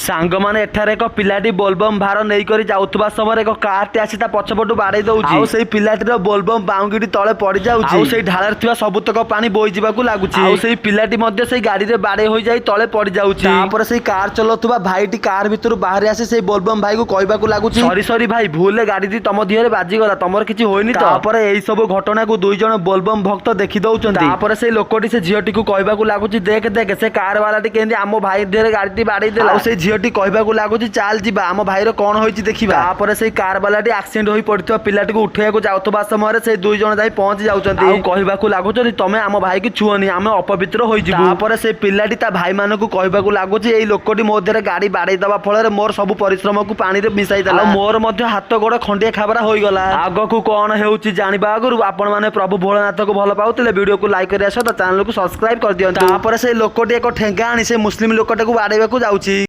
ସାଙ୍ଗମାନେ, ଏଠାରେ ଏକ ପିଲାଟି ବୋଲବମ୍ ଭାର ନେଇକରି ଯାଉଥିବା ସମୟରେ ଏକ କାରଟି ଆସି ତା ପଛପଟୁ ବାଡେଇ ଦଉଛି। ଆଉ ସେଇ ପିଲାଟିର ବୋଲବମ୍ ବାଉଙ୍ଗିଟି ତଳେ ପଡି ଯାଉଛି। ଆଉ ସେଇ ଢାଳରେ ଥିବା ସବୁତକ ପାଣି ବୋହି ଯିବାକୁ ଲାଗୁଛି। ଆଉ ସେଇ ପିଲାଟି ମଧ୍ୟ ସେଇ ଗାଡିରେ ବାଡେଇ ହୋଇଯାଇ ତଳେ ପଡି ଯାଉଛି। ତାପରେ ସେଇ କାର ଚଲାଉଥିବା ଭାଇଟି କାର ଭିତରୁ ବାହାରି ଆସି ସେଇ ବୋଲବମ୍ ଭାଇକୁ କହିବାକୁ ଲାଗୁଛି, "ସରି ସରି ଭାଇ, ଭୁଲରେ ଗାଡିଟି ତମ ଦେହରେ ବାଜିଗଲା। ତମର କିଛି ହୋଇନି ତ?" ତାପରେ ଏଇ ସବୁ ଘଟଣାକୁ ଦୁଇ ଜଣ ବୋଲବମ୍ ଭକ୍ତ ଦେଖି ଦଉଛନ୍ତି। ତାପରେ ସେଇ ଲୋକଟି ସେ ଝିଅଟିକୁ କହିବାକୁ ଲାଗୁଛି, "ଦେଖ ଦେଖ, ସେ କାର ବାଲାଟି କେମିତି ଆମ ଭାଇ ଦେହରେ ଗାଡିଟି ବାଡେଇ ଦେଲା।" ଆଉ ସେଇ ଝିଅଟି କହିବାକୁ ଲାଗୁଛି, "ଚାଲ ଯିବା, ଆମ ଭାଇର କଣ ହୋଇଛି ଦେଖିବା।" ତାପରେ ସେଇ କାର ବାଲାଟି ଆକ୍ସିଡେଣ୍ଟ ହୋଇ ପଡିଥିବା ପିଲାଟିକୁ ଉଠେଇବାକୁ ଯାଉଥିବା ସମୟରେ ସେଇ ଦୁଇ ଜଣ ଯାଇ ପହଞ୍ଚି ଯାଉଛନ୍ତି। ଆଉ କହିବାକୁ ଲାଗୁଛନ୍ତି, "ତମେ ଆମ ଭାଇକି ଛୁଅନି, ଆମେ ଅପବିତ୍ର ହୋଇଯିବୁ।" ତାପରେ ସେ ପିଲାଟି ତା ଭାଇମାନଙ୍କୁ କହିବାକୁ ଲାଗୁଛି, "ଏଇ ଲୋକଟି ମୋ ଦେହରେ ଗାଡି ବାଡେଇ ଦବା ଫଳରେ ମୋର ସବୁ ପରିଶ୍ରମକୁ ପାଣିରେ ମିଶାଇ ଦେଲା ଆଉ ମୋର ମଧ୍ୟ ହାତ ଗୋଡ ଖଣ୍ଡିଆ ଖାବରା ହୋଇଗଲା।" ଆଗକୁ କଣ ହେଉଛି ଜାଣିବା ଆଗରୁ ଆପଣମାନେ ପ୍ରଭୁ ଭୋଳନାଥକୁ ଭଲ ପାଉଥିଲେ ଭିଡିଓକୁ ଲାଇକ୍ କରିବା ସହିତ ଚ୍ୟାନେଲକୁ ସବସ୍କ୍ରାଇବ କରିଦିଅନ୍ତୁ। ତାପରେ ସେଇ ଲୋକଟି ଏକ ଠେଙ୍ଗା ଆଣି ସେ ମୁସଲିମ ଲୋକଟାକୁ ବାଡେଇବାକୁ ଯାଉଛି।